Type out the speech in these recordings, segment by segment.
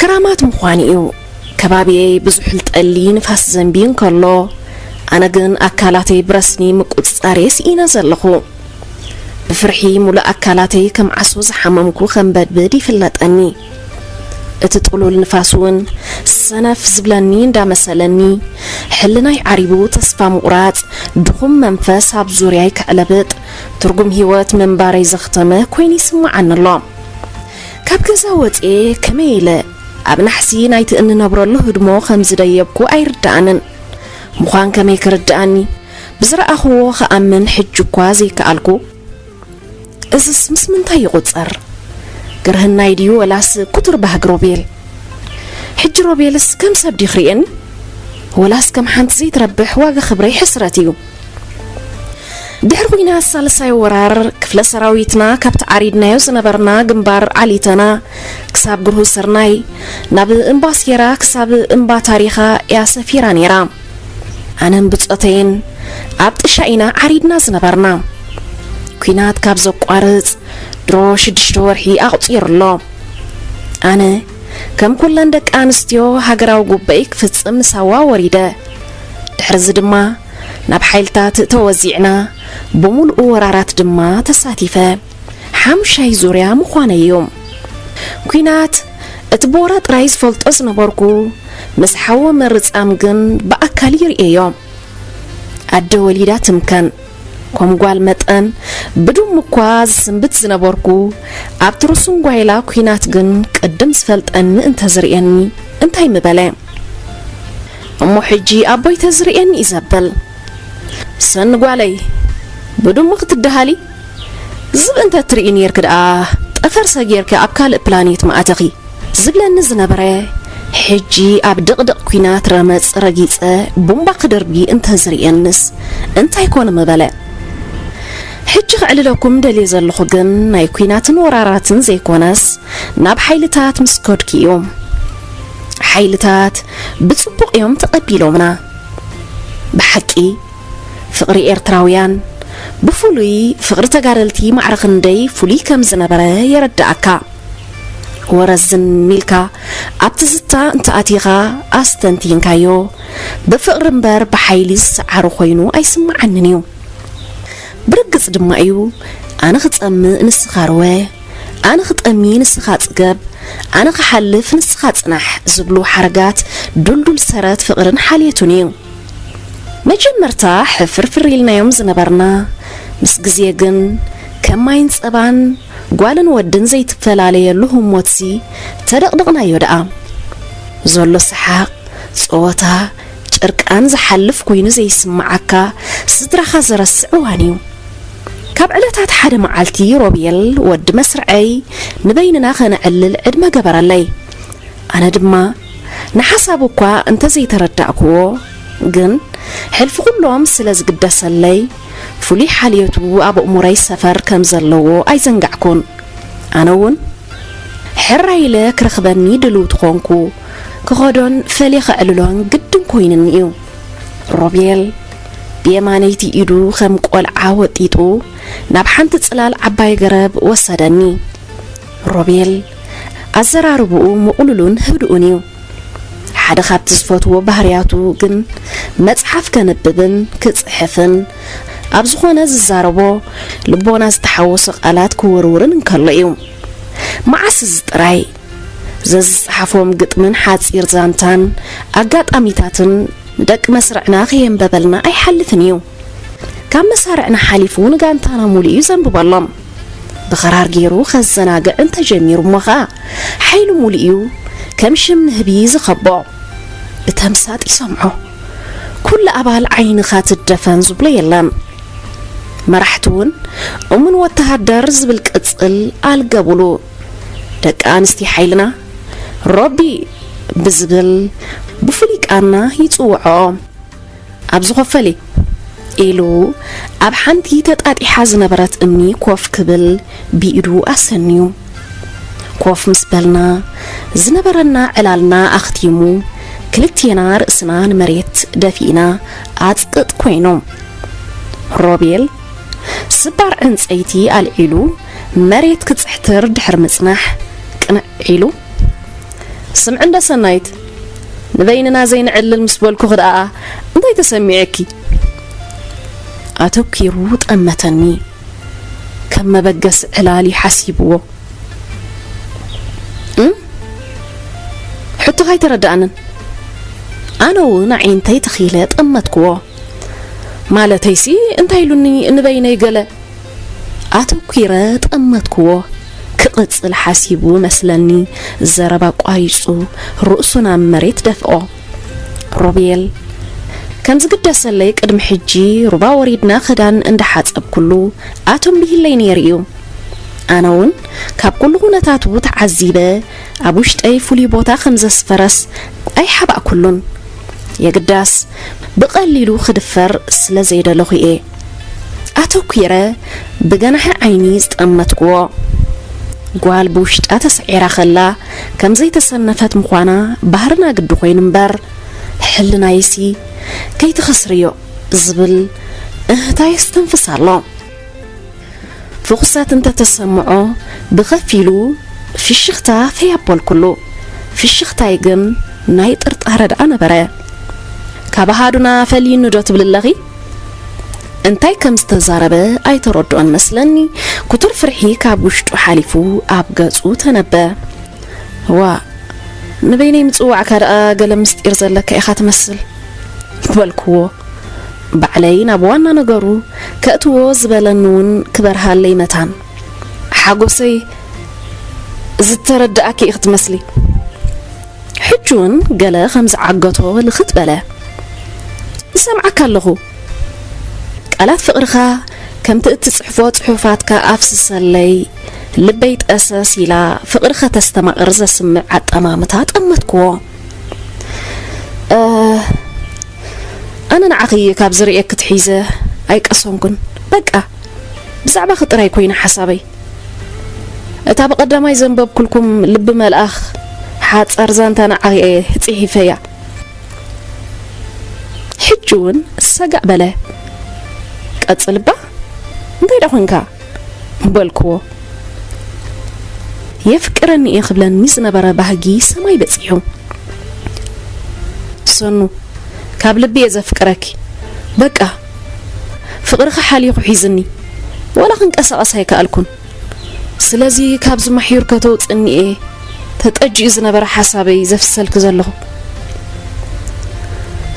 ክራማት ምዃኑ እዩ። ከባቢየይ ብዙሕ ልጠሊ ንፋስ ዘንቢ እንከሎ፣ ኣነ ግን ኣካላተይ ብረስኒ ምቁጽጻርየ ስኢነ ዘለኹ። ብፍርሒ ሙሉእ ኣካላተይ ከም ዓሶ ዝሓመምኩ ከንበድብድ ይፍለጠኒ። እቲ ጥሉል ንፋስ እውን ሰነፍ ዝብለኒ እንዳመሰለኒ፣ ሕልናይ ዓሪቡ ተስፋ ምቑራጽ፣ ድኹም መንፈስ ኣብ ዙርያይ ከዕለብጥ፣ ትርጉም ህይወት ምንባረይ ዘኽተመ ኮይኑ ይስምዓኒ ኣሎ። ካብ ገዛ ወፅኤ ከመይ ኢለ ኣብ ናሕሲ ናይቲ እንነብረሉ ህድሞ ከም ዝደየብኩ ኣይርድኣንን። ምዃን ከመይ ክርድኣኒ? ብዝረኣኽዎ ክኣምን ሕጂ እኳ ዘይከኣልኩ። እዝስ ምስ ምንታይ ይቑጸር? ግርህናይ ድዩ ወላስ ኩቱር ባህጊ ሮቤል? ሕጂ ሮቤልስ ከም ሰብ ድዩ ክርእየኒ? ወላስ ከም ሓንቲ ዘይትረብሕ ዋጋ ክብረይ ሕስረት እዩ። ድሕሪ ኹናት ሳልሳይ ወራር ክፍለ ሰራዊትና ካብቲ ዓሪድናዮ ዝነበርና ግንባር ዓሊተና ክሳብ ግርሁ ስርናይ ናብ እምባ ሴራ ክሳብ እምባ ታሪኻ እያ ሰፊራ ነይራ። ኣነን ብጾተይን ኣብ ጥሻ ኢና ዓሪድና ዝነበርና። ኲናት ካብ ዘቋርጽ ድሮ ሽዱሽተ ወርሒ ኣቑጺሩ ኣሎ። ኣነ ከም ኩለን ደቂ ኣንስትዮ ሃገራዊ ጉባኤ ክፍጽም ንሳዋ ወሪደ። ድሕርዚ ድማ ናብ ሓይልታት ተወዚዕና፣ ብምሉኡ ወራራት ድማ ተሳቲፈ። ሓሙሻይ ዙርያ ምዃነይ እዩ። ኲናት እቲ ቦራ ጥራይ ዝፈልጦ ዝነበርኩ፣ ምስ ሓወ ምርጻም ግን ብኣካል ይርእየዮ። ኣደ ወሊዳ ትምከን። ከም ጓል መጠን ብዱም እኳ ዝስንብት ዝነበርኩ፣ ኣብቲ ርሱን ጓይላ ኲናት ግን ቅድም ዝፈልጠኒ እንተዝርእየኒ እንታይ ምበለ? እሞ ሕጂ ኣቦይ ተዝርእየኒ እዩ ዘብል። ሰኒ ጓለይ፣ ብድሙ ክትደሃሊ? ዝብኢ እንተ ትርኢ ኔርኪ ደኣ፣ ጠፈር ሰጊርኪ ኣብ ካልእ ፕላኔት ምኣተኺ። ዝብለኒ ዝነበረ፣ ሕጂ ኣብ ድቕድቕ ኲናት ረመጽ ረጊጸ ቡምባ ክድርቢ እንተዝርእየንስ እንታይ ኮን ምበለ? ሕጂ ከዕልለኩም ደልየ ዘለኹ ግን ናይ ኲናትን ወራራትን ዘይኮነስ ናብ ሓይልታት ምስ ከድኩ እዩ። ሓይልታት ብጽቡቕ እዮም ተቐቢሎምና። ብሓቂ ፍቕሪ ኤርትራውያን ብፍሉይ ፍቕሪ ተጋደልቲ ማዕረ ክንደይ ፍሉይ ከም ዝነበረ የረድኣካ። ወረዝን ኢልካ ኣብ ትዝታ እንተኣቲኻ ኣስተንቲንካዮ፣ ብፍቕሪ እምበር ብሓይሊ ዝሰዓሩ ኮይኑ ኣይስምዓንን እዩ። ብርግጽ ድማ እዩ፣ ኣነ ክጸምእ ንስኻ ርወ፣ ኣነ ክጠሚ ንስኻ ጽገብ፣ ኣነ ክሓልፍ ንስኻ ጽናሕ ዝብሉ ሓረጋት ድልዱል ሰረት ፍቕርን ሓልየቱን እዩ። መጀመርታ ሕፍርፍር ኢልናዮም ዝነበርና፣ ምስ ግዜ ግን ከም ማይን ጸባን ጓልን ወድን ዘይትፈላለየሉ ህሞትሲ ተደቕደቕናዮ ደኣ። ዘሎ ሰሓቕ፣ ጸወታ፣ ጭርቃን ዝሓልፍ ኮይኑ ዘይስምዓካ፣ ስድራኻ ዘረስዕ እዋን እዩ። ካብ ዕለታት ሓደ መዓልቲ ሮቤል ወዲ መስርዐይ ንበይንና ከነዕልል ዕድመ ገበረለይ። ኣነ ድማ ንሓሳቡ እኳ እንተዘይተረዳእክዎ፣ ግን ሕልፊ ኩሎም ስለ ዝግደሰለይ፣ ፍሉይ ሓልዮቱ ኣብ ኣእሙረይ ሰፈር ከም ዘለዎ ኣይዘንጋዕኩን። ኣነ እውን ሕራይ ኢለ ክረኽበኒ ድልውቲ ኾንኩ። ክኸዶን ፈልየ ከዕልሎን ግድን ኮይኑኒ እዩ። ሮቤል ብየማነይቲ ኢዱ ከም ቆልዓ ወጢጡ ናብ ሓንቲ ጽላል ዓባይ ገረብ ወሰደኒ። ሮቤል ኣዘራርብኡ ምቕሉልን ህዱእን እዩ። ሓደ ካብቲ ዝፈትዎ ባህርያቱ ግን መጽሓፍ ከንብብን ክጽሕፍን ኣብ ዝኾነ ዝዛረቦ ልቦና ዝተሓወሶ ቃላት ክውርውርን እንከሎ እዩ። መዓስ እዚ ጥራይ ዘዝጸሓፎም ግጥምን ሓጺር ዛንታን ኣጋጣሚታትን ንደቂ መስርዕና ከየንበበልና ኣይሓልፍን እዩ። ካብ መሳርዕና ሓሊፉ ንጋንታና ሙሉ እዩ ዘንብበሎም። ብኸራር ገይሩ ከዘናግዕ እንተጀሚሩ እሞ ኸኣ ሓይሉ ሙሉ እዩ ከም ሽም ንህቢ ዝኸቦ። ብተምሳጥ ይሰምዖ። ኩሉ ኣባል ዓይንኻ ትደፈን ዝብሎ የለን። መራሕቲ እውን እሙን ወተሃደር ዝብል ቅጽል ኣልገቡሉ። ደቂ ኣንስትዮ ሓይልና ሮቢ ብዝብል ብፍሉይ ቃና ይጽውዖ። ኣብዚ ኮፈሊ ኢሉ ኣብ ሓንቲ ተጣጢሓ ዝነበረት እምኒ ኮፍ ክብል ብኢዱ ኣሰንዩ። ኮፍ ምስ በልና ዝነበረና ዕላልና ኣኽቲሙ ክልቴና ርእስና ንመሬት ደፊእና ኣጽቅጥ ኮይኑ። ሮቤል ስባር ዕንጸይቲ ኣልዒሉ መሬት ክጽሕትር ድሕሪ ምጽናሕ ቅንዕ ኢሉ ስምዒ እንዳ ሰናይት፣ ንበይንና ዘይንዕልል ምስ በልኩኺ ደኣ እንታይ ተሰሚዑኪ? ኣተኲሩ ጠመተኒ። ከም መበገሲ ዕላል እዩ ሓሲብዎ። እም? ሕቶኻ ኣይተረድኣንን። ኣነ እውን ኣዒንተይ ተኺለ ጠመትክዎ። ማለተይሲ እንታይ ኢሉኒ ንበይነይ ገለ? ኣተኲረ ጠመትክዎ። ክቕጽል ሓሲቡ መስለኒ ዘረባ ቋሪጹ ርእሱ ናብ መሬት ደፍኦ። ሮቤል፣ ከም ዝግደሰለይ ቅድሚ ሕጂ ሩባ ወሪድና ክዳን እንዳሓጸብኩሉ ኣቶም ብሂለይ ነይሩ እዩ። ኣነ እውን ካብ ኩሉ ኩነታቱ ተዓዚበ ኣብ ውሽጠይ ፍሉይ ቦታ ከም ዘስፈረስ ኣይሓባእኩሉን። የግዳስ ብቐሊሉ ክድፈር ስለ ዘይደለኹ እየ ኣተኲረ ብገናሒ ዓይኒ ዝጠመትክዎ። ጓል ብውሽጣ ተሰዒራ ከላ ከም ዘይተሰነፈት ምዃና ባህርና ግዲ ኮይኑ እምበር፣ ሕልናይሲ ከይትኸስርዮ ዝብል እህታ የስተንፍስ ኣሎ። ፍኹሳት እንተተሰምዖ ብኸፊሉ ፍሽኽታ ፈይ ኣበልኩሉ። ፍሽኽታይ ግን ናይ ጥርጣረ ደኣ ነበረ። ካብ ኣሃዱና ፈልዩኒ ዶ ትብሊ ኣለኺ? እንታይ ከም ዝተዛረበ ኣይተረድኦን መስለኒ። ክቱር ፍርሒ ካብ ውሽጡ ሓሊፉ ኣብ ገጹ ተነበ። ዋእ፣ ንበይነይ ምጽዋዕካ ደኣ ገለ ምስጢር ዘለካ ኢኻ ትመስል በልክዎ። ባዕለይ ናብ ዋና ነገሩ ከእትዎ ዝበለኒ እውን ክበርሃለይ መታን። ሓጎሰይ ዝተረድኣኪ ኢኺ ትመስሊ። ሕጂ እውን ገለ ከም ዝዓገቶ ልኽት በለ። ይሰምዓካ ኣለኹ። ቃላት ፍቕርኻ ከምቲ እትጽሕፎ ጽሑፋትካ ኣፍስሰለይ፣ ልበይ ጠሰስ ኢላ ፍቕሪ ከተስተማቕር ዘስምዕ ኣጠማምታ ጠመትክዎ። እ፣ ኣነ ንዓኺ ካብ ዝርእየኪ ትሒዘ ኣይቀሰንኩን። በቃ፣ ብዛዕባኺ ጥራይ ኮይና ሓሳበይ። እታ ብቐዳማይ ዘንበብኩልኩም ልቢ መልኣኽ ሓጻር ዛንታ ንዓኺ እየ ጽሒፈያ። ሕጂ እውን ሰጋእ በለ። ቀጽል እባ፣ እንታይ ደኣ ኮንካ? በልክዎ። የፍቅረኒ እየ ክብለኒ ዝነበረ ባህጊ ሰማይ በጺሑ። ሰኑ፣ ካብ ልቢ እየ ዘፍቅረኪ። በቃ፣ ፍቕርኺ ሓሊኹ ሒዝኒ። ዋላ ክንቀሳቐስ ኣይከኣልኩን። ስለዚ ካብዚ ማሕዩር ከተውጽእኒ እየ ተጠጂኡ ዝነበረ ሓሳበይ ዘፍሰልኪ ዘለኹ።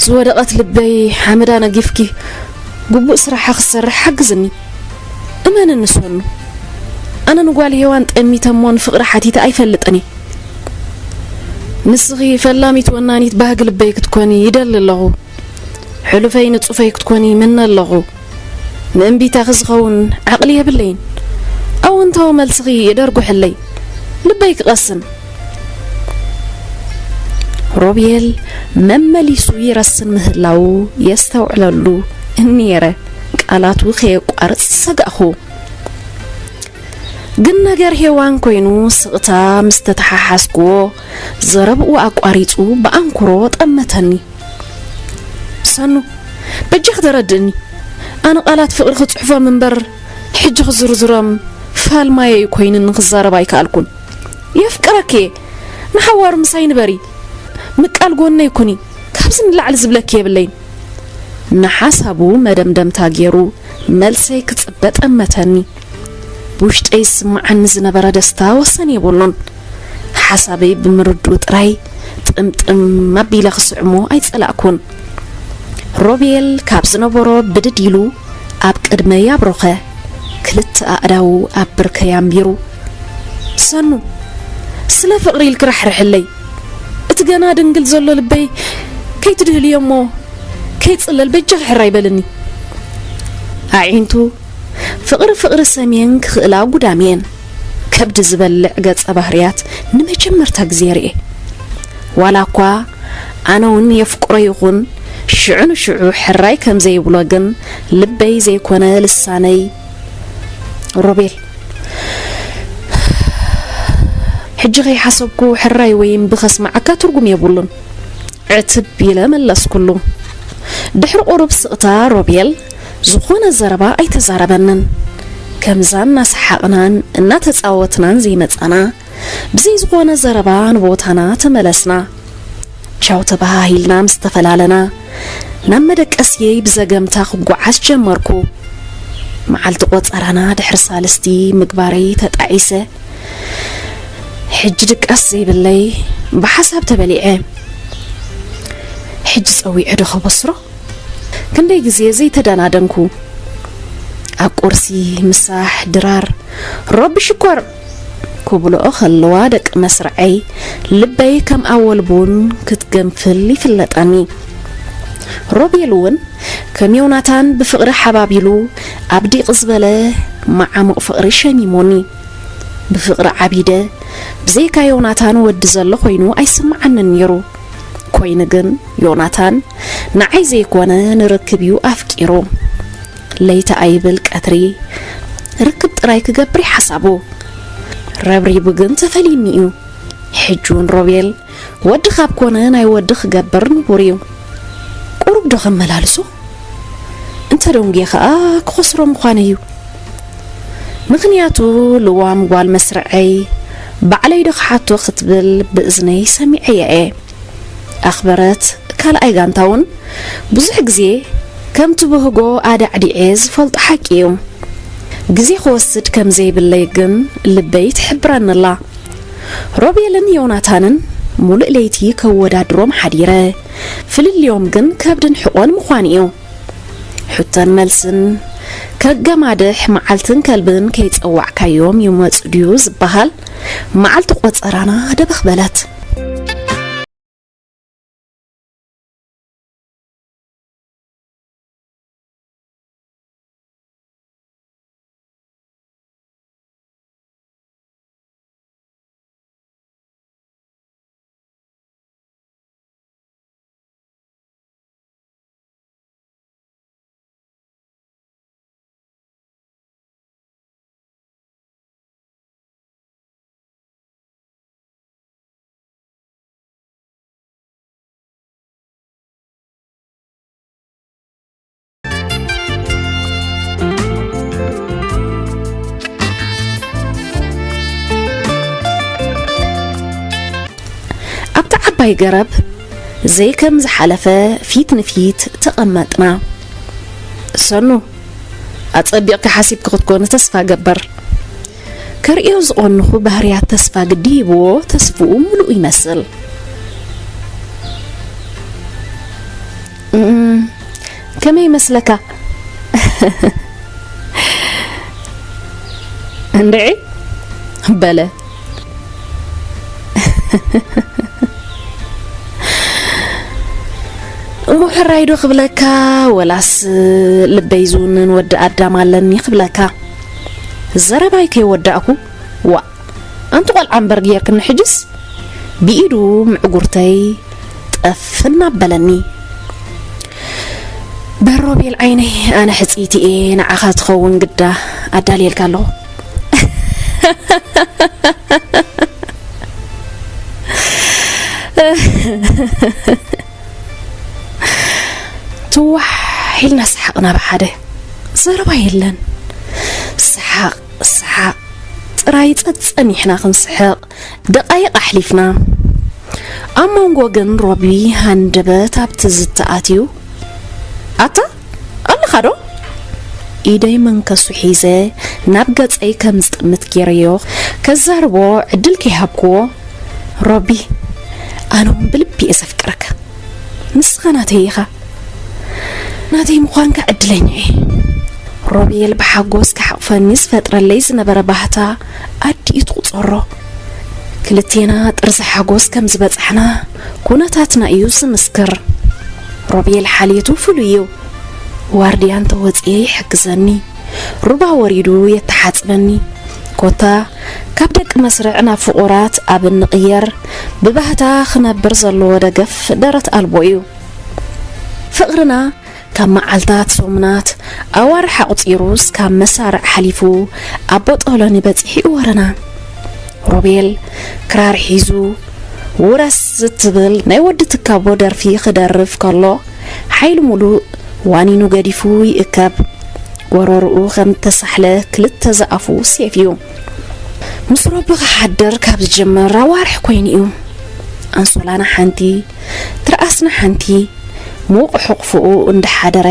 ዝወደቐት ልበይ ሓመዳ ነጊፍኪ ግቡእ ስራሓ ክሰርሕ ሓግዝኒ። እመንኒ ሰኑ፣ ኣነ ንጓል ሄዋን ጠሚተ እሞ ንፍቕሪ ሓቲተ ኣይፈልጥን እየ። ንስኺ ፈላሚት ወናኒት ባህጊ ልበይ ክትኮኒ ይደሊ ኣለኹ። ሕሉፈይ ንጹፈይ ክትኮኒ ይምነ ኣለኹ። ንእምቢታኺ ዝኸውን ዓቕሊ የብለይን። ኣወንታዊ መልስኺ የደርጉሐለይ። ልበይ ክቐስን። ሮቤል መመሊሱ ይረስን ምህላዉ የስተውዕለሉ ነይረ። ቃላቱ ከየቋርጽ ሰጋእኹ። ግን ነገር ሄዋን ኮይኑ ስቕታ ምስ ተተሓሓዝክዎ፣ ዘረብኡ ኣቋሪጹ ብኣንክሮ ጠመተኒ። ሰኑ፣ በጃኺ ተረድእኒ። ኣነ ቃላት ፍቕሪ ክጽሕፎም እምበር፣ ሕጂ ክዝርዝሮም ፋልማየይ ኮይኑኒ ክዛረብ ኣይከኣልኩን። የፍቅረኪ እየ። ንሓዋሩ ምሳይ ንበሪ። ምቃል ጎነይ ኩኒ። ካብዚ ንላዕሊ ዝብለኪ የብለይን። ንሓሳቡ መደምደምታ ገይሩ መልሰይ ክጽበ ጠመተኒ። ብውሽጠይ ዝስምዓኒ ዝነበረ ደስታ ወሰን የብሉን። ሓሳበይ ብምርድኡ ጥራይ ጥምጥም ኣቢለ ክስዕሞ ኣይጸላእኩን። ሮቤል ካብ ዝነበሮ ብድድ ኢሉ ኣብ ቅድመይ ኣብሮኸ። ክልተ ኣእዳዉ ኣብ ብርከይ ኣንቢሩ፣ ሰኑ፣ ስለ ፍቕሪ ኢልኪ ራሕርሕለይ። እቲ ገና ድንግል ዘሎ ልበይ ከይትድህልዮ እሞ ከይጽለል በጃኺ ሕራይ በልኒ። ኣዒንቱ ፍቕሪ ፍቕሪ ሰምየን ክኽእላ ጉዳምየን። ከብዲ ዝበልዕ ገጸ ባህርያት ንመጀመርታ ግዜ ርእየ። ዋላ እኳ ኣነ እውን የፍቅሮ ይኹን ሽዑ ንሽዑ ሕራይ ከም ዘይብሎ ግን ልበይ ዘይኮነ ልሳነይ። ሮቤል፣ ሕጂ ከይሓሰብኩ ሕራይ ወይ እምቢ ከስምዓካ ትርጉም የብሉን። ዕትብ ኢለ መለስኩሉ። ድሕሪ ቁሩብ ስቕታ ሮቤል ዝኾነ ዘረባ ኣይተዛረበንን። ከምዛ እናሰሓቕናን እናተጻወትናን ዘይመጻና ብዘይ ዝኾነ ዘረባ ንቦታና ተመለስና። ቻው ተበሃሂልና ምስ ተፈላለና፣ ናብ መደቀስየይ ብዘገምታ ክጓዓዝ ጀመርኩ። መዓልቲ ቆጸራና ድሕሪ ሳልስቲ ምግባረይ ተጣዒሰ። ሕጂ ድቃስ ዘይብለይ ብሓሳብ ተበሊዐ። ሕጂ ጸዊዐ ዶ ከበስሮ? ክንደይ ግዜ ዘይተደናደንኩ። ኣብ ቁርሲ፣ ምሳሕ፣ ድራር፣ "ሮቢ ሽኮር!" ክብልኦ ከለዋ ደቂ መስርዐይ፣ ልበይ ከም ኣወል ቡን ክትገንፍል ይፍለጠኒ። ሮቤል እውን ከም ዮናታን ብፍቕሪ ሓባቢሉ ኣብ ዲቕ ዝበለ መዓሙቕ ፍቕሪ ሸሚሞኒ። ብፍቕሪ ዓቢደ፣ ብዘይካ ዮናታን ወዲ ዘሎ ኮይኑ ኣይስምዓንን ነይሩ። ኮይኑ ግን ዮናታን ንዓይ ዘይኮነ ንርክብ እዩ ኣፍቂሩ። ለይቲ ኣይብል ቀትሪ ርክብ ጥራይ ክገብር እዩ ሓሳቡ። ረብሪቡ ግን ተፈልዩኒ እዩ። ሕጂ እውን ሮቤል ወዲ ካብ ኮነ ናይ ወዲ ክገብር ንቡር እዩ። ቁሩብ ዶ ከመላልሶ? እንተ ደንጉየ ከኣ ክኸስሮ ምዃነይ እዩ። ምኽንያቱ ልዋም ጓል መስርዐይ ባዕለይ ዶ ክሓቶ ክትብል ብእዝነይ ሰሚዐያ እየ። ኣኽበረት ካልኣይ ጋንታ እውን ብዙሕ ግዜ ከም ትብህጎ ኣዳዕዲዐ ዝፈልጦ ሓቂ እዩ። ግዜ ክወስድ ከም ዘይብለይ ግን ልበይ ትሕብረኒ ኣላ። ሮቤልን ዮናታንን ሙሉእ ለይቲ ከወዳድሮም ሓዲረ። ፍልልዮም ግን ከብድን ሕቖን ምዃኑ እዩ። ሕቶን መልስን ከገማድሕ መዓልትን ከልብን ከይጸዋዕካዮም ይመጹ ድዩ ዝበሃል፣ መዓልቲ ቆጸራና ደበኽ በለት። ኣብታ ዓባይ ገረብ ዘይከም ዝሓለፈ ፊት ንፊት ተቐመጥና። ሰኑ፣ ኣጸቢቕካ ሓሲብኪ ክትኮኒ ተስፋ እገብር። ከርእዮ ዝቐንኹ ባህርያት ተስፋ ግዲ ሂብዎ ተስፍኡ ምሉእ ይመስል። እም፣ ከመይ ይመስለካ? እንድዒ በለ። እሞ ሕራይ ዶ ክብለካ፣ ወላስ ልበይ ዝውንን ወዲ ኣዳም ኣለኒ ክብለካ? ዘረባይ ከይወዳእኩ፣ "ዋእ፣ ኣንቲ ቆልዓ እምበር ጌርክኒ ሕጅስ?" ብኢዱ ምዕጉርተይ ጠፍ እናበለኒ። "በል ሮቤል ዓይነይ፣ ኣነ ሕጽይቲ እየ፣ ንዓኻ ትኸውን ግዳ ኣዳልየልካ ኣለኹ።" ትዋሕ ኢልና ሰሓቕና ብሓደ። ዘረባ የለን። ሰሓቕ፣ ሰሓቕ ጥራይ ጸጸኒሕና ክንስሕቕ ደቓይቕ ኣሕሊፍና። ኣብ መንጎ ግን ሮቢ ሃንደበት ኣብ ትዝታ ኣትዩ። "ኣታ ኣለኻ ዶ?" ኢደይ መንከሱ ሒዘ ናብ ገጸይ ከም ዝጥምት ገይረዮ ከዛርቦ ዕድል ከይሃብክዎ፣ "ሮቢ፣ ኣነ እውን ብልቢ እየ ዘፍቅረካ። ንስኻ ናተይ ኢኻ። ናተይ ምዃንካ ዕድለኛ እየ።" ሮቤል ብሓጎስ ክሓቑፈኒ ዝፈጥረለይ ዝነበረ ባህታ ኣዲኡ ትቑጸሮ። ክልቴና ጥርዚ ሓጎስ ከም ዝበጻሕና ኩነታትና እዩ ዝምስክር። ሮቤል ሓልየቱ ፍሉይ እዩ። ዋርድያ እንተወጽኤ ይሕግዘኒ፣ ሩባ ወሪዱ የተሓጽበኒ። ኮታ ካብ ደቂ መስርዕ ናብ ፍቑራት ኣብ እንቕየር፣ ብባህታ ክነብር ዘለዎ ደገፍ ደረት ኣልቦ እዩ። ፍቕርና ካብ መዓልታት፣ ሰሙናት፣ ኣዋርሕ ኣቑጺሩ እስካብ መሳርዕ ሓሊፉ ኣብ ቦጦሎኒ በጺሑ እዩ ወረና። ሮቤል ክራር ሒዙ ውረስ እትብል ናይ ወዲ ትካቦ ደርፊ ክደርፍ ከሎ፣ ሓይሊ ሙሉእ ዋኒኑ ገዲፉ ይእከብ። ጎረርኡ ከም እተሳሕለ ክልተ ዝኣፉ ሴፍ እዩ። ምስ ረቢ ክሓድር ካብ ዝጅምር ኣዋርሕ ኮይኑ እዩ። ኣንሶላና ሓንቲ፣ ትርኣስና ሓንቲ፣ ሙቕ ሕቑፍኡ እንዳሓደረ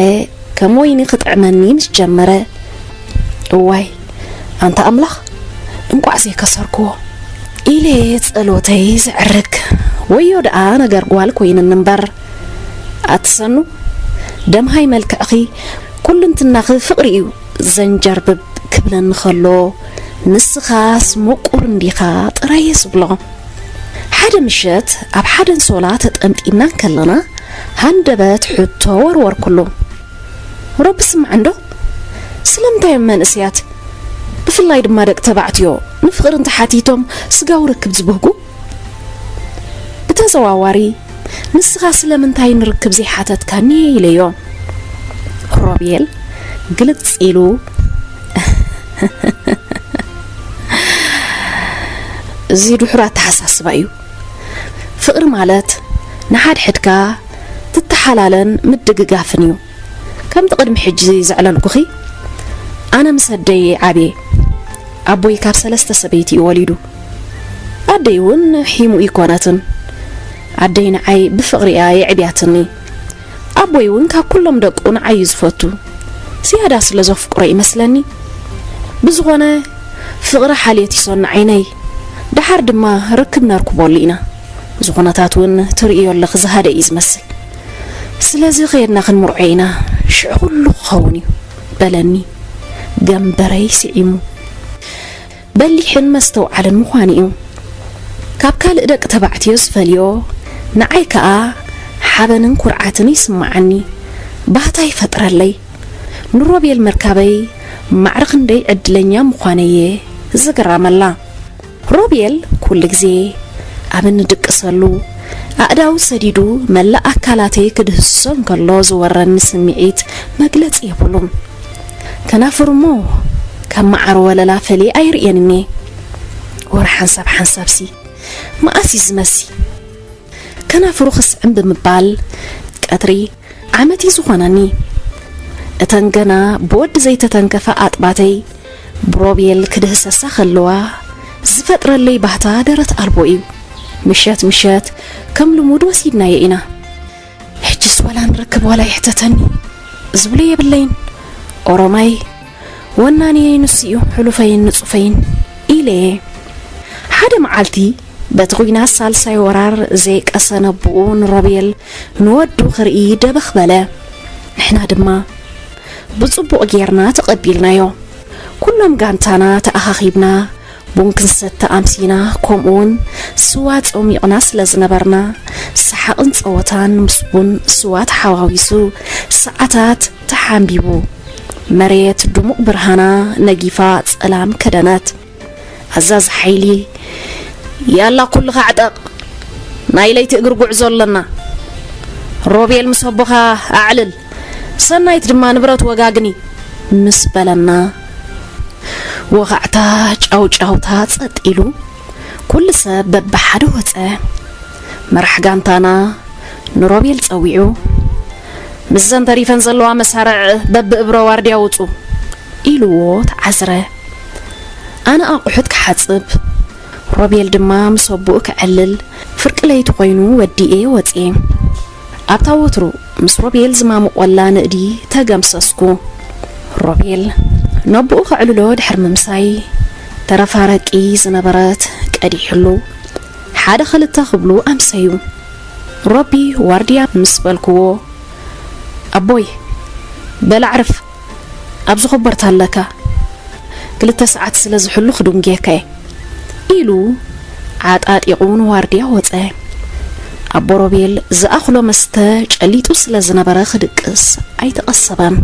ከም ወይኒ ክጥዕመኒ ምስ ጀመረ፣ እዋይ ኣንታ ኣምላኽ፣ እንቋዕ ዘይከሰርክዎ ኢለ ጸሎተይ ዘዕርግ። ወዮ ደኣ ነገር ጓል ኮይንኒ እምበር። ኣትሰኑ፣ ደምሃይ መልክዕኺ፣ ኩልንትናኺ ፍቕሪ እዩ ዘንጀርብብ ክብለኒ ከሎ፣ ንስኻስ ምቁር እንዲኻ ጥራይ እየ ዝብሎ። ሓደ ምሸት ኣብ ሓደ ኣንሶላ ተጠምጢምና እንከለና፣ ሃንደበት ሕቶ ወርወርኩሉ። ረቢ ስማዕ እንዶ፣ ስለምንታይ እዮም መንእሰያት፣ ብፍላይ ድማ ደቂ ተባዕትዮ፣ ንፍቕሪ እንተሓቲቶም ስጋዊ ርክብ ዝብህጉ? ብተዘዋዋሪ፣ "ንስኻ ስለምንታይ ንርክብ ዘይሓተትካኒ?" ኢለዮ። ሮቤል ግልጽ ኢሉ፣ "እዚ ድሑር ኣተሓሳስባ እዩ። ፍቕሪ ማለት ንሓድሕድካ ትተሓላለን ምድግጋፍን እዩ። ከምቲ ቅድሚ ሕጂ ዘዕለልኩኺ፣ ኣነ ምስ ኣደይ ዓብየ። ኣቦይ ካብ ሰለስተ ሰበይቲ እዩ ወሊዱ። ኣደይ እውን ሒሙ ይኮነትን። ኣደይ ንዓይ ብፍቕሪ እያ የዕብያትኒ። ኣቦይ እውን ካብ ኩሎም ደቁ ንዓይ እዩ ዝፈቱ። ዝያዳ ስለ ዘፍቅሮ ይመስለኒ። ብዝኾነ፣ ፍቕሪ ሓልዮት ይሶኒ ዓይነይ። ደሓር ድማ ርክብ ነርክበሉ ኢና። እዚ ኩነታት እውን ትርእዮ ኣለኺ፣ ዝሃደ እዩ ዝመስል። ስለዚ ከየድና ክንምርዖ ኢና፣ ሽዑ ኩሉ ክኸውን እዩ" በለኒ። ገምበረይ ስዒሙ። በሊሕን መስተውዓልን ምዃኑ እዩ። ካብ ካልእ ደቂ ተባዕትዮ ዝፈልዮ፣ ንዓይ ከኣ ሓበንን ኩርዓትን ይስምዓኒ። ባህታ ይፈጥረለይ። ንሮቤል ምርካበይ ማዕረ ክንደይ ዕድለኛ ምዃነየ ዝግራመላ። ሮቤል ኩሉ ግዜ ኣብ እንድቅሰሉ፣ ኣእዳው ሰዲዱ መላእ ኣካላተይ ክድህስሶ እንከሎ ዝወረኒ ስምዒት መግለጺ የብሉን። ከናፍሩ እሞ ካብ መዓር ወለላ ፈልየ ኣይርእየንን እየ። ወረ ሓንሳብ ሓንሳብሲ መኣስ እዩ ዝመሲ? ከናፍሩ ክስዕም ብምባል ቀትሪ ዓመት እዩ ዝኾነኒ። እተን ገና ብወዲ ዘይተተንከፋ ኣጥባተይ ብሮቤል ክድህሰሳ ከለዋ ዝፈጥረለይ ባህታ ደረት ኣልቦ እዩ። ምሸት ምሸት ከም ልሙድ ወሲድናዮ ኢና። ሕጅስ ወላ ንርክብ ወላ ይሕተተኒ ዝብሎ የብለይን። ኦሮማይ ወናንየይ ንሱ እዩ፣ ሕሉፈይን ንጹፈይን ኢለ እየ። ሓደ መዓልቲ በቲ ኲናት ሳልሳይ ወራር ዘይቀሰነ ኣቦኡ ንሮቤል ንወዱ ክርኢ ደበኽ በለ። ንሕና ድማ ብጽቡቕ ጌርና ተቐቢልናዮ። ኩሎም ጋንታና ተኣኻኺብና ቡን ክንሰቲ ኣምሲና፣ ከምኡውን ስዋ ጾሚቕና ስለ ዝነበርና፣ ሰሓቕን ጸወታን ምስ ቡን ስዋ ተሓዋዊሱ ሰዓታት ተሓንቢቡ። መሬት ድሙቕ ብርሃና ነጊፋ ጸላም ከደነት። ኣዛዚ ሓይሊ፣ "ያላ ኩልኻ ዕጠቕ፣ ናይ ለይቲ እግሪ ጉዕዞ ኣለና። ሮቤል ምስ ኣቦኻ ኣዕልል፣ ሰናይት ድማ ንብረት ወጋግኒ" ምስ በለና፣ ወኻዕታ ጫውጫውታ ጸጥ ኢሉ፣ ኩሉ ሰብ በብሓደ ወጸ። መራሕ ጋንታና ንሮቤል ጸዊዑ፣ "ምስዘን ተሪፈን ዘለዋ መሳርዕ በብእብረ ዋርድያ ውጹ" ኢልዎ ተዓዝረ። ኣነ ኣቑሑት ክሓጽብ፣ ሮቤል ድማ ምስ ኣቦኡ ክዕልል፣ ፍርቂ ለይቲ ኮይኑ ወዲኤ ወጽኤ። ኣብታ ወትሩ ምስ ሮቤል ዝማሙቖላ ንእዲ ተገምሰስኩ። ሮቤል ነቦኡ ከዕልሎ ድሕሪ ምምሳይ፣ ተረፋረቂ ዝነበረት ቀዲሕሉ፣ ሓደ ክልተ ክብሉ ኣምሰዩ። ሮቢ ዋርድያ ምስ በልክዎ፣ "ኣቦይ፣ በል ኣዕርፍ፣ ኣብዚ ኮበርታ ኣለካ። ክልተ ሰዓት ስለ ዝሕሉ ክድንጉየካ እየ" ኢሉ ዓጣጢቑ ንዋርድያ ወጸ። ኣቦ ሮቤል ዝኣኽሎ መስተ ጨሊጡ ስለ ዝነበረ ክድቅስ ኣይተቐሰበን።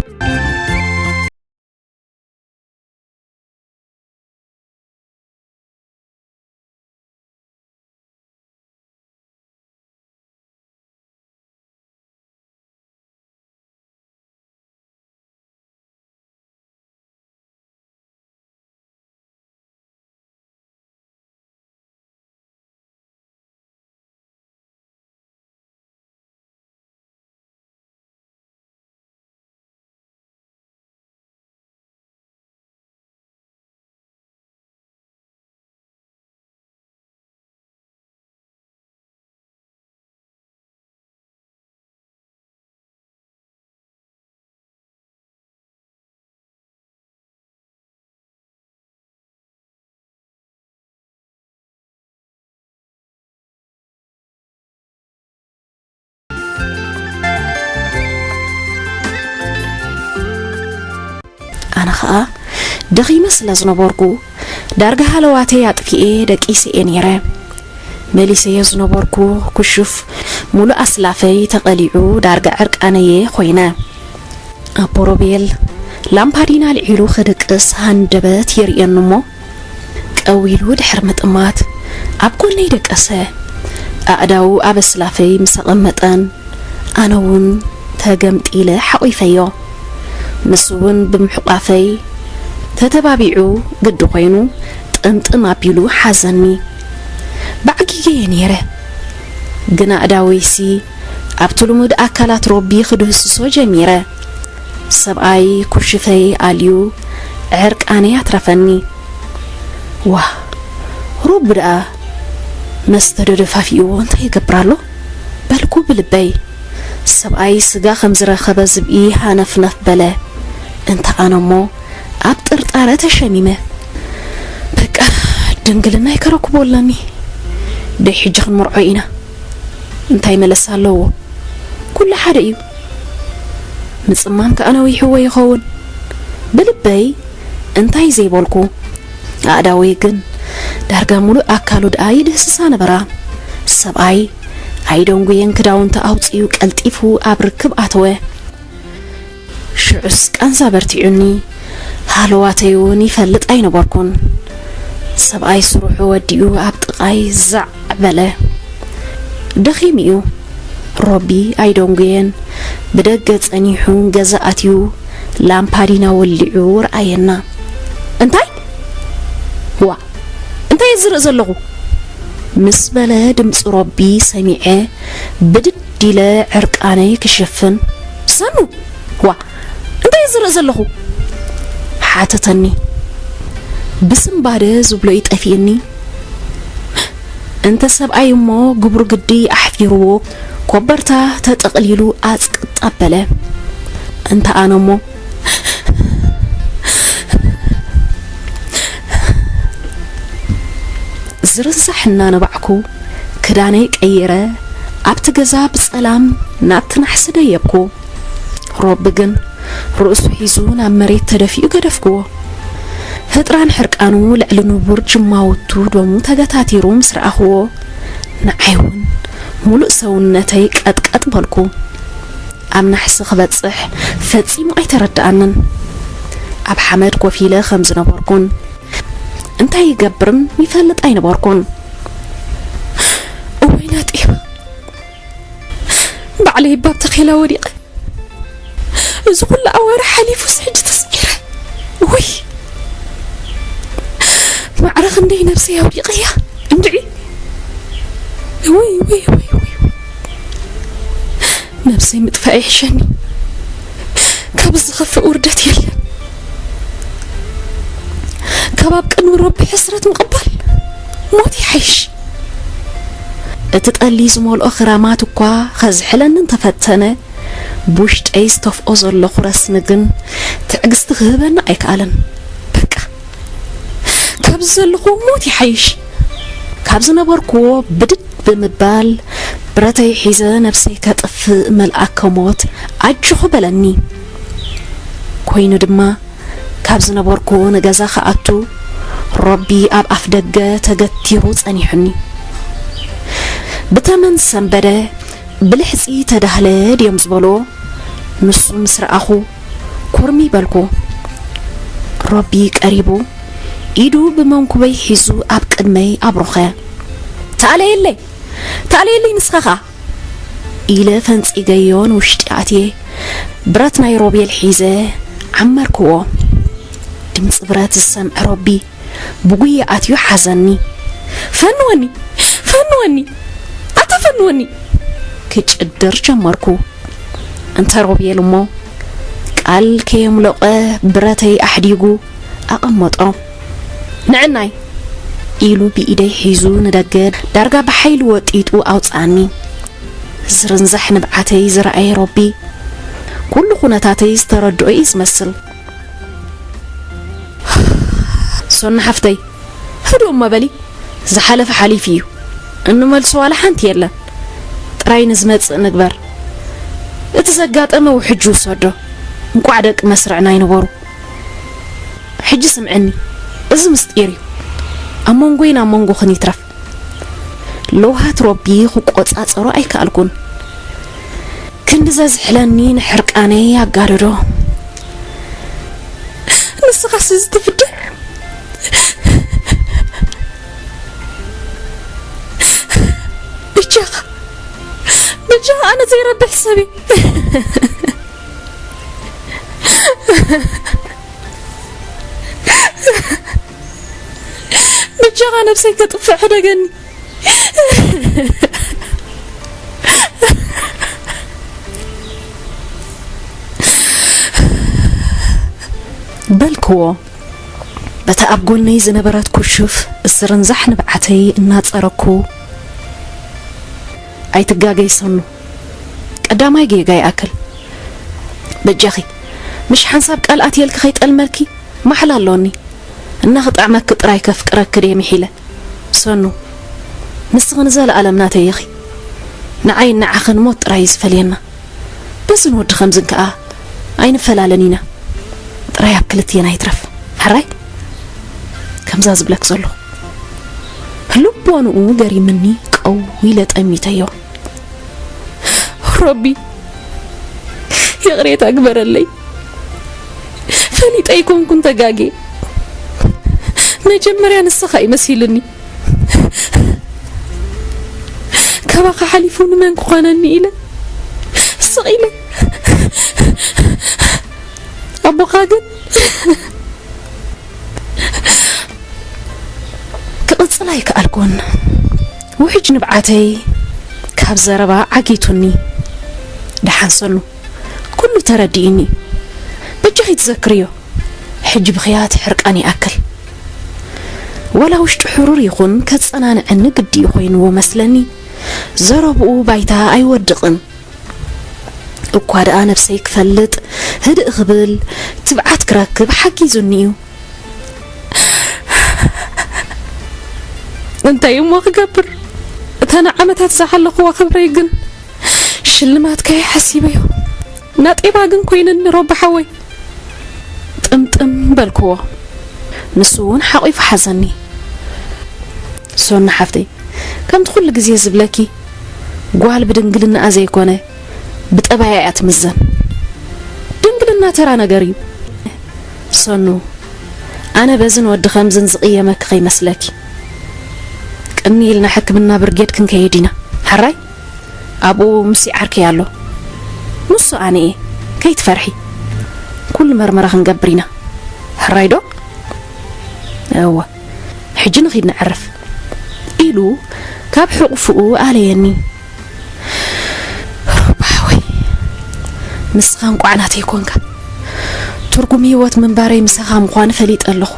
ኣነ ኸኣ ደኺመ ስለ ዝነበርኩ፣ ዳርጋ ሃለዋተይ ኣጥፊኤ ደቂሰ እየ ነይረ። መሊሰዮ ዝነበርኩ ኩሹፍ፣ ሙሉእ ኣስላፈይ ተቐሊዑ ዳርጋ ዕርቃነየ ኮይነ። ኣቦ ሮቤል ላምፓዲና ኣልዒሉ ክድቅስ ሃንደበት የርእየኒ እሞ፣ ቀው ኢሉ ድሕሪ ምጥማት ኣብ ጎነይ ደቀሰ። ኣእዳዉ ኣብ ኣስላፈይ ምስ ኣቐመጠን፣ ኣነ እውን ተገምጢለ ሓቒፈዮ። ንሱ እውን ብምሕቋፈይ ተተባቢዑ ግዲ ኮይኑ ጥምጥም ኣቢሉ ሓዘኒ። ባዕጊገየ ነይረ። ግን ኣእዳወይሲ ኣብቲ ልሙድ ኣካላት ሮቢ ክድህስሶ ጀሚረ። ሰብኣይ ኩሽፈይ ኣልዩ ዕርቃነይ ኣትረፈኒ። ዋእ፣ ሮቢ ደኣ መስተ ዶ ደፋፊእዎ እንታይ ይገብር ኣሎ? በልኩ ብልበይ። ሰብኣይ ስጋ ከም ዝረኸበ ዝብኢ ሃነፍነፍ በለ። እንተ ኣነ እሞ ኣብ ጥርጣረ ተሸሚመ። በቃ ድንግልናይ ከረክቦ ኣለኒ። ደይ ሕጂ ክንመርዖ ኢና። እንታይ መለሳ ኣለዎ? ኩሉ ሓደ እዩ። ምጽማም ከኣ ነዊሕዎ ይኸውን። ብልበይ እንታይ ዘይበልኩ። ኣእዳወይ ግን ዳርጋ ሙሉእ ኣካሉ ደኣ ይድህስሳ ነበራ። ሰብኣይ ኣይደንጉየን ክዳውንቲ ኣውጺኡ ቀልጢፉ ኣብ ርክብ ኣተወ። ሽዑስ ቃንዛ በርቲዑኒ። ሃለዋተይ እውን ይፈልጥ ኣይነበርኩን። ሰብኣይ ስርሑ ወዲኡ ኣብ ጥቓይ ዛዕ በለ። ደኺሙ እዩ። ሮቢ ኣይደንጉየን። ብደገ ጸኒሑ ገዛ ኣትዩ ላምፓዲና ወሊዑ ረኣየና። እንታይ? ዋእ፣ እንታይ እየ ዝርኢ ዘለኹ? ምስ በለ ድምጺ ሮቢ ሰሚዐ ብድድ ኢለ ዕርቃነይ ክሽፍን። ሰኑ! ዋእ፣ እንታይ እየ ዝርኢ ዘለኹ? ሓተተኒ። ብስንባደ ዝብሎ እዩ ጠፊእኒ። እንተ ሰብኣይ እሞ ግብሩ ግዲ ኣሕፊርዎ ኮበርታ ተጠቕሊሉ ኣጽቅጥ ኣበለ። እንተ ኣነ እሞ ዝርንዛሕ እናነባዕኩ ክዳነይ ቀይረ ኣብቲ ገዛ ብጸላም ናብቲ ናሕሲ ደየብኩ። ሮቢ ግን ርእሱ ሒዙ ናብ መሬት ተደፊኡ ገደፍክዎ። ህጥራን ሕርቃኑ ልዕሊ ንቡር ጅማውቱ ደሙ ተገታቲሩ ምስ ረኣኽዎ፣ ንዓይ እውን ሙሉእ ሰውነተይ ቀጥቀጥ በልኩ። ኣብ ናሕሲ ክበጽሕ ፈጺሙ ኣይተረድኣንን። ኣብ ሓመድ ኮፍ ኢለ ከም ዝነበርኩን እንታይ ይገብርን ይፈልጥ ኣይነበርኩን። እወይ ናጤባ፣ ባዕለይ ባብ ተኼላ ወዲቐ። እዚ ኩሉ ኣዋርሕ ሓሊፉስ ሕጂ ተስዒረ። ውይ፣ ማዕረ ክንደይ ነብሰይ ኣውዲቐያ እንድዒ። ውይ፣ ውይ፣ ውይ፣ ውይ። ነብሰይ ምጥፋእ ይሕሸኒ። ካብ ዝኸፍእ ውርደት የለን። ካብ ኣብ ቅድሚ ረቢ ሕስረት ምቕባል ሞት ይሓይሽ። እቲ ጠሊ ዝመልኦ ክራማት እኳ ከዝሕለኒ እንተፈተነ፣ ብውሽጠይ ዝተፍኦ ዘለኹ ረስኒ ግን ትዕግስቲ ክህበኒ ኣይከኣለን። በቃ፣ ካብዚ ዘለኹ ሞት ይሓይሽ። ካብ ዝነበርኩዎ ብድድ ብምባል ብረተይ ሒዘ ነብሰይ ከጥፍእ መልኣከ ሞት ኣጆኹ በለኒ። ኮይኑ ድማ ካብ ዝነበርኩዎ ንገዛ ክኣቱ ሮቢ ኣብ ኣፍ ደገ ተገቲሩ ጸኒሑኒ። ብተመን ዝሰንበደ ብልሕጺ ተዳህለ ድዮም ዝበልዎ፣ ንሱ ምስ ረኣኹ ኮርሚ በልኩ። ሮቢ ቀሪቡ ኢዱ ብመንኩበይ ሒዙ ኣብ ቅድመይ ኣብሮኸ። "ተኣለየለይ፣ ተኣለየለይ ንስኻ ኸኣ!" ኢለ ፈንጺገዮ ንውሽጢ ኣትየ ብረት ናይ ሮቤል ሒዘ ዓመርክዎ። ድምጺ ብረት ዝሰምዐ ሮቢ ብጉያ ኣትዩ ሓዘኒ። "ፈንወኒ! ፈንወኒ! ኣታ ፈንወኒ!" ክጭድር ጀመርኩ። እንተ ሮቤል እሞ ቃል ከየምለቐ ብረተይ ኣሕዲጉ ኣቐመጦ። "ንዕናይ!" ኢሉ ብኢደይ ሒዙ ንደገ ዳርጋ ብሓይሊ ወጢጡ ኣውጽኣኒ። ዝርንዛሕ ንብዓተይ ዝረኣየ ሮቢ፣ ኩሉ ኩነታተይ ዝተረድኦ እዩ ዝመስል። "ሶና ሓፍተይ፣ ህዱእ እሞ በሊ፣ ዝሓለፈ ሓሊፉ እዩ። እንመልሶ ዋላ ሓንቲ የለን። ጥራይ ንዝመጽእ ንግበር። እቲ ዘጋጠመ ውሕጁ ውሰዶ። እንቋዕ ደቂ መስርዕና ኣይነበሩ። ሕጂ ስምዕኒ፣ እዚ ምስጢር እዩ። ኣብ መንጎይን ኣብ መንጎኽን ይትረፍ። ለውሃት ሮቢ ክቆጻጸሮ ኣይከኣልኩን። ክንዲ ዘዝሕለኒ ንሕርቃነይ ኣጋደዶ። ንስኻስ እዚ ትፍድሕ? ብጃኻ፣ ብጃኻ ኣነ ዘይረብሕ ሰብ እየ። ብጃኻ ነብሰይ ከጥፍእ ሕደገኒ። በልክዎ። በታ ኣብ ጎነይ ዝነበረት ኩሹፍ እስርንዛሕ ንብዓተይ እናጸረኩ፣ ኣይትጋገይ ሰኑ። ቀዳማይ ጌጋ ይኣክል። በጃኺ፣ ምሽ ሓንሳብ ቃል ኣትየልኪ ከይጠልመልኪ ማሕላ ኣሎኒ። እና ክጥዕመኪ ጥራይ ከፍቅረኪ ድየ ምሒለ። ሰኑ፣ ንስኺ ንዘለኣለም ናተይ ኢኺ። ንዓይን ንዓኽን ሞት ጥራይ እዩ ዝፈልየና። በዝን ወዲ ከምዝን ከኣ ኣይንፈላለን ኢና። ጥራይ ኣብ ክልቴና ይትረፍ። ሕራይ? ከምዛ ዝብለክ ዘለኹ። ልቦንኡ ገሪምኒ ቀው ኢለ ጠሚተዮ። ሮቢ፣ ይቕሬታ ግበረለይ። ፈሊጠ ኣይኮንኩን ተጋጌ። መጀመርያ ንስኻ እዩ መሲሉኒ። ካባኻ ሓሊፉ ንመን ክኾነኒ ኢለ ስቕ ኢለ። ኣቦኻ ግን ክቕጽል ኣይከኣልኩን። ውሕጅ ንብዓተይ ካብ ዘረባ ዓጊቱኒ። ደሓን ሰኑ፣ ኩሉ ተረዲእኒ። በጃኺ ትዘክርዮ። ሕጂ ብኽያት ሕርቃን ይኣክል። ወላ ውሽጡ ሕሩር ይኹን ከጸናንዐኒ ግዲ እዩ ኮይንዎ መስለኒ። ዘረብኡ ባይታ ኣይወድቕን። እኳ ደኣ ነብሰይ ክፈልጥ፣ ህድእ ክብል፣ ትብዓት ክረክብ ሓጊዙኒ እዩ። እንታይ እሞ ክገብር? እተን ዓመታት ዝሓለኽዎ ክብረይ ግን ሽልማት ከይሓሲበዮ ናጤባ ግን ኮይንኒ ሮቢ ሓወይ። ጥምጥም በልክዎ። ንሱ እውን ሓቒፉ ሓዘኒ። ሶና ሓፍተይ፣ ከምቲ ኩሉ ግዜ ዝብለኪ፣ ጓል ብድንግልናኣ ዘይኮነ፣ ብጠባያ እያ ትምዘን። ድንግልና ተራ ነገር እዩ። ሶኑ፣ ኣነ በዝን ወዲ ከምዝን ዝቕየመኪ ከይመስለኪ። ቅኒ ኢልና ሕክምና ብርጌድ ክንከይድ ኢና። ሕራይ? ኣብኡ ምስ ዓርከይ ኣሎ። ንሱ ኣነ እየ። ከይትፈርሒ። ኩሉ መርመራ ክንገብር ኢና። ሕራይ ዶ? እወ። ሕጂ ንኺድ ነዕርፍ። ኢሉ ካብ ሕቑፍኡ ኣለየኒ። ሮባ ሓወይ፣ ንስኻ እንቋዕ ናተይ ኮንካ። ትርጉም ህይወት ምንባረይ ምሳኻ ምዃኑ ፈሊጠ ኣለኹ።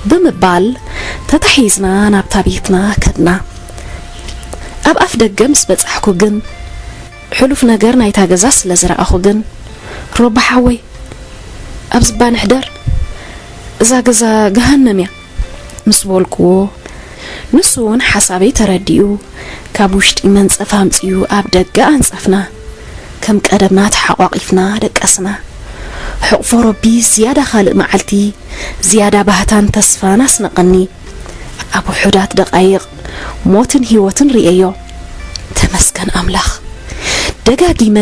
ብምባል ተታሒዝና ናብታ ቤትና ከድና። ኣብ ኣፍ ደገ ምስ በጻሕኩ ግን፣ ሕሉፍ ነገር ናይታ ገዛ ስለ ዝረኣኹ ግን፣ ሮባ ሓወይ፣ ኣብዚ እባ ንሕደር፣ እዛ ገዛ ገሃነም እያ፣ ምስ በልኩዎ፣ ንሱ እውን ሓሳበይ ተረዲኡ፣ ካብ ውሽጢ መንጸፍ ኣምጺኡ ኣብ ደገ ኣንጸፍና። ከም ቀደምና ተሓቋቒፍና ደቀስና። ሕቕፎ ረቢ ዝያዳ ካልእ መዓልቲ፣ ዝያዳ ባህታን ተስፋን ኣስነቐኒ። ኣብ ውሑዳት ደቓይቕ፣ ሞትን ህይወትን ርእየዮ። ተመስገን ኣምላኽ። ደጋጊመ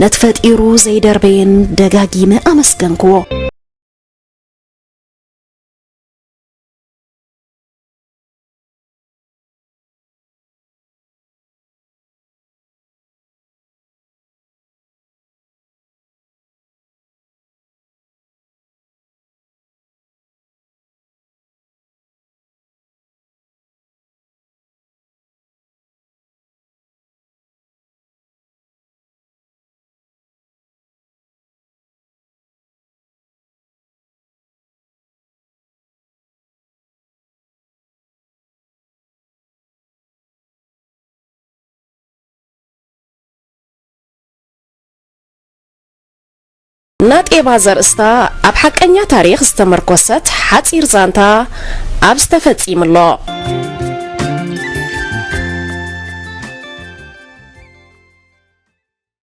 ነቲ ፈጢሩ ዘይደርበየን ደጋጊመ ኣመስገንክዎ። ናጤባ ዘርእስታ ኣብ ሓቀኛ ታሪኽ ዝተመርኮሰት ሓጺር ዛንታ ኣብዚ ተፈጺሙ ኣሎ።